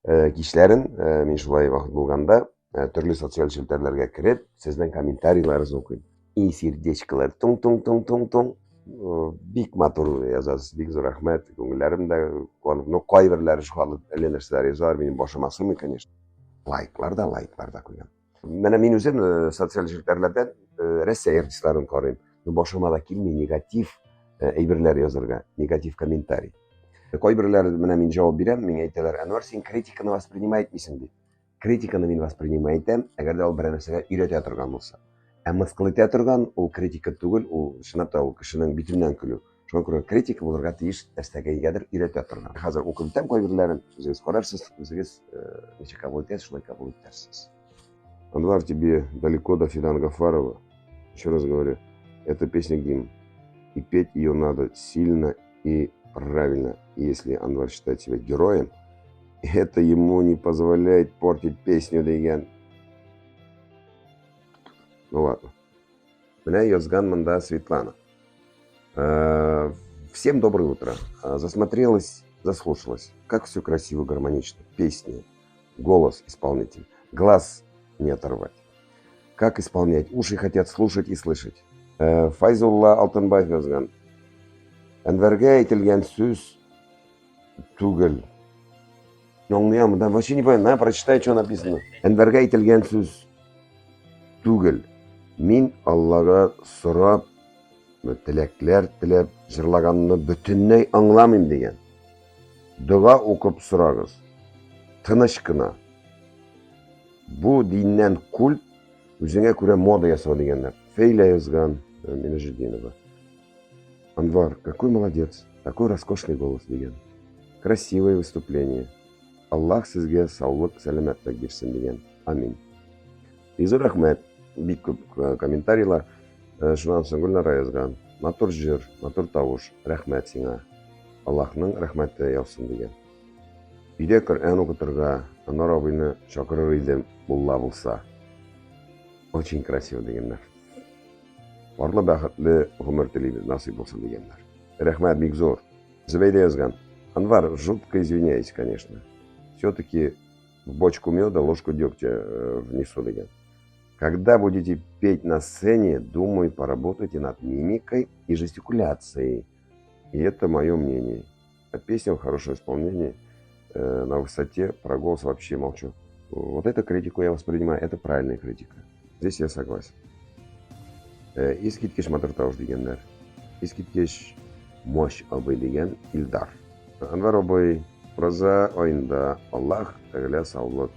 Кичләрен мин шулай вакыт булганда төрле социаль челтәрләргә кереп, сезнең комментарийларыгызны укыйм. И сердечкалар туң-туң-туң-туң-туң. Бик матур язасыз, бик зур рәхмәт. Күңелләрем дә куанып, ну кайберләре шул әллә нәрсәләр язалар, минем башыма сыймый, конечно. Лайклар да, лайклар да куям. Менә мин үзем социаль челтәрләрдән Россия артистларын карыйм. Ну башыма да килми негатив әйберләр язырга, негатив комментарий. Кайберләр менә мин җавап бирәм, миңа әйтәләр, Әнвәр, син критиканы воспринимай итмисең дип. Критиканы мин воспринимай итәм, әгәр дә ул берәр нәрсәгә өйрәтә торган булса. Ә мыскыл итә торган ул критика түгел, ул чынлап та ул кешенең битеннән көлү. Шуңа күрә критика булырга тиеш нәрсәгә өйрәтә торган. Хәзер укып бетәм кайберләрен, үзегез карарсыз, үзегез ничек кабул итәсез, шулай кабул итәрсез. Анвар, тебе далеко до Фидана Гафарова. Еще раз говорю, это песня гимн. И петь ее надо сильно и правильно. И если Анвар считает себя героем, это ему не позволяет портить песню дигән. Ну ладно. Менә язган монда Светлана. Всем доброе утро. Засмотрелась, заслушалась. Как все красиво, гармонично. Песни, голос исполнитель. Глаз не оторвать. Как исполнять? Уши хотят слушать и слышать. Файзулла Алтынбаев язган. Әнвәргә әйтелгән сүз түгел. Аңлыйм, да вообще не понятно. На, прочитай, что написано. Әнвәргә әйтелгән сүз түгел. Мин Аллага сорап, теләкләр теләп җырлаганны бөтенләй аңламыйм дигән. Дога укып сорагыз. Тыныч кына. Бу диннән культ, үзеңә күрә мода ясау дигәннәр. Фәйлә язган Минаҗетдинова. Анвар, какой молодец, такой роскошный голос дигән. Красивое выступление. Аллаһ сезгә саулык, сәламәтлек бирсен дигән. Амин. Бик зур рәхмәт. Бик күп комментарийлар. Шуннан соң Гөлнара язган. Матур җыр, матур тавыш. Рәхмәт сиңа. Аллаһның рәхмәте яусын дигән. Өйдә Коръән укытырга Анвар абыйны чакырыр идем, мулла булса. Очень красиво дигәннәр. Парлы бәхетле гомер телибез, насыйп булсын дигәннәр. Рәхмәт бик зур. Зөбәйдә язган. Анвар, жутко извиняюсь, конечно. Все-таки в бочку меда ложку дегтя внесу дигән. Когда будете петь на сцене, думаю, поработайте над мимикой и жестикуляцией. И это мое мнение. А песня в хорошем исполнении, на высоте, про голос вообще молчу. Вот эту критику я воспринимаю, это правильная критика. Здесь я согласен. Искиткеч матур тавыш дигәннәр. Искиткеч мощь абый дигән Илдар. Анвар абый, ураза аенда Аллаһ Тәгалә саулык,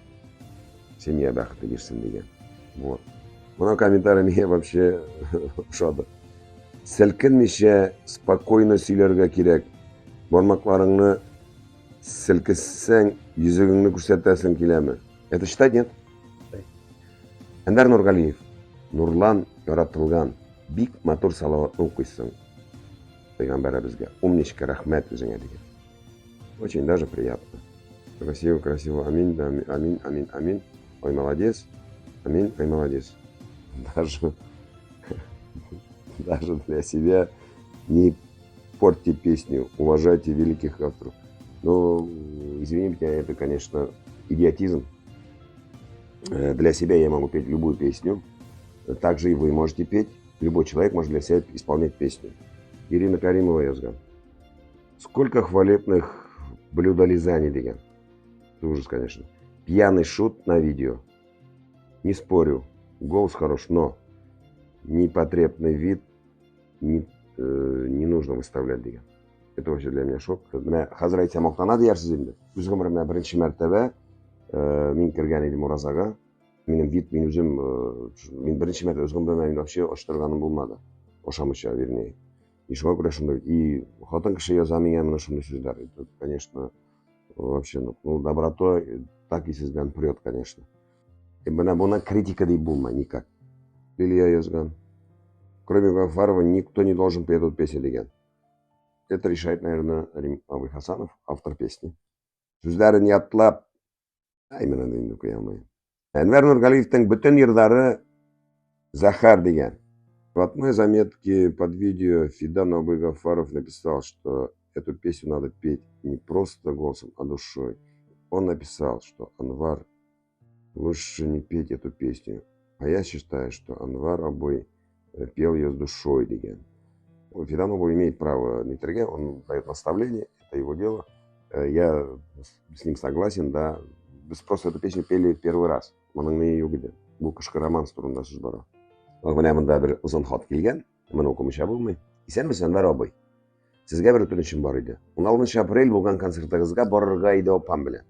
семья бәхете бирсен дигән. Вот. Моның комментарий миңа вообще ошады. Селкенмичә спокойно сөйләргә кирәк. Бармакларыңны селкесәң, йөзегеңне күрсәтәсең киләме? Это читать, нет? Әнвәр Нургалиев. Нурлан яратылган. Бик матур салаватны укыйсың. Пәйгамбәребезгә. Умничка, рәхмәт үзеңә дигән. Очень даже приятно. Красиво, красиво. Аминь, да, аминь, аминь, аминь. Ой, молодец. Аминь, ой, молодец. Даже для себя не портите песню, уважайте великих авторов. Но, извини меня, это, конечно, идиотизм. Для себя я могу петь любую песню. Также и вы можете петь. Любой человек может для себя исполнять песню. Ирина Каримова язган. Сколько хвалебных блюдолизаний дигән. Это ужас, конечно. Пьяный шут на видео. Не спорю, голос хорош, но непотребный вид не нужно выставлять дигән. Это вообще для меня шок. Менә хәзер әйтсәм мактана диярсез инде. Үз гомеремдә беренче мәртәбә мин кергән идем уразага. Минем вид, мин үзем, мин беренче мәртәбә үз гомеремдә мин вообще ачтырганым булмады. Ашамыйча, вернее. И шуңа күрә шундый. И хатын кеше яза миңа менә шундый сүзләр. Это, конечно, вообще, ну, добротой так и сездән прет, конечно. И менә моны критика дип булмый никак. Лилия язган. Кроме Гафарова, никто не должен петь эту песню дигән. Это решает, наверное, Рим абый Хасанов, автор песни. Сүзләрен ятлап, ай, менә инде укый алмыйм. Әнвәр Нургалиевтың бөтен йырлары зәһәр дигән. В одной заметке под видео Фидан абый Гафаров написал, что эту песню надо петь не просто голосом, а душой. Он написал, что Анвар лучше не петь эту песню. А я считаю, что Анвар абый пел ее с душой, дигән. Фидан абый имеет право нитәргә, он дает наставление, это его дело. Я с ним согласен, да. Без просто эту песню пели первый раз. Моның ни юк иде. Бу кышкы романс турында сүз бара. Менә монда бер озын хат килгән. Моны укымыйча булмый. Исәнмесез, Әнвәр абый. Сезгә бер үтенечем бар иде. 16 апрель булган концертыгызга барырга иде апам белән.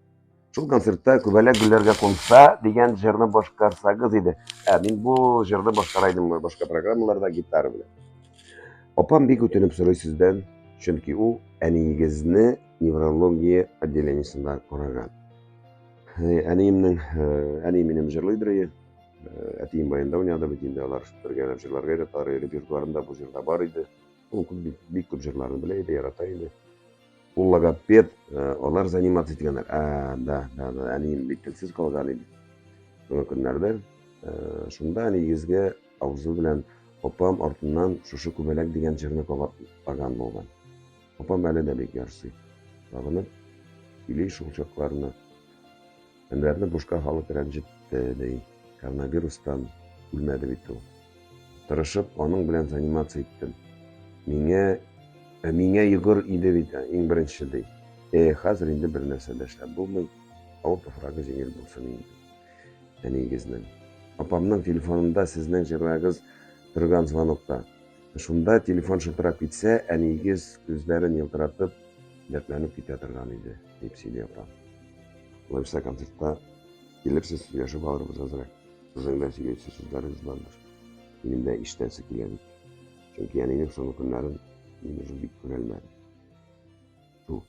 Шул концертта Күбәләк гөлләргә кунса дигән җырны башкарсагыз иде. Ә, мин бу җырны башкара идем башка программаларда гитара белән. Апам бик үтенеп сорый сездән, чөнки ул әниегезне неврология отделениесендә караган. Әниемнең, әни минем җырлыйдыр иде. Әтием баянда уйнады бит инде, алар бергәләп җырларга яраталар, репертуарында бу җыр да бар иде. Ул күп, бик, бик күп җырларны белә иде, ярата иде. Ул логопед, алар заниматься иткәннәр. А, да, да, да, әнием бик телсез калган иде. Соңгы көннәрдә шунда әниегезгә авызы белән апам артыннан шушы күбәләк дигән җырны кабатлаган булган. Апам әле дә бик ярсый. Сагынып сөйли шул чакларны. Әнвәрне бушка халык рәнҗетте, ди. Коронавирустан үлмәде бит ул. Тырышып, аның белән заниматься иттем. Миңа, ә миңа йөгер иде бит, иң беренче, ди. Э, хәзер инде бер нәрсә дә эшләп булмый. Авыр туфрагы җиңел булсын инде. Әниегезнең. Апамның телефонында сезнең җырларыгыз торган звонокта. Шунда телефон шылтырап китсә, әниегез күзләрен елтыратып, дәртләнеп китә торган иде, дип сөйли апам. Алайса концертта килерсез, сөйләшеп алырбыз азрак. Сезнең дә сөйлисе сүзләрегез бардыр. Минем дә ишетәсе килә бит. Чөнки әнинең соңгы көннәрен мин уже бик күрә алмадым. Шул.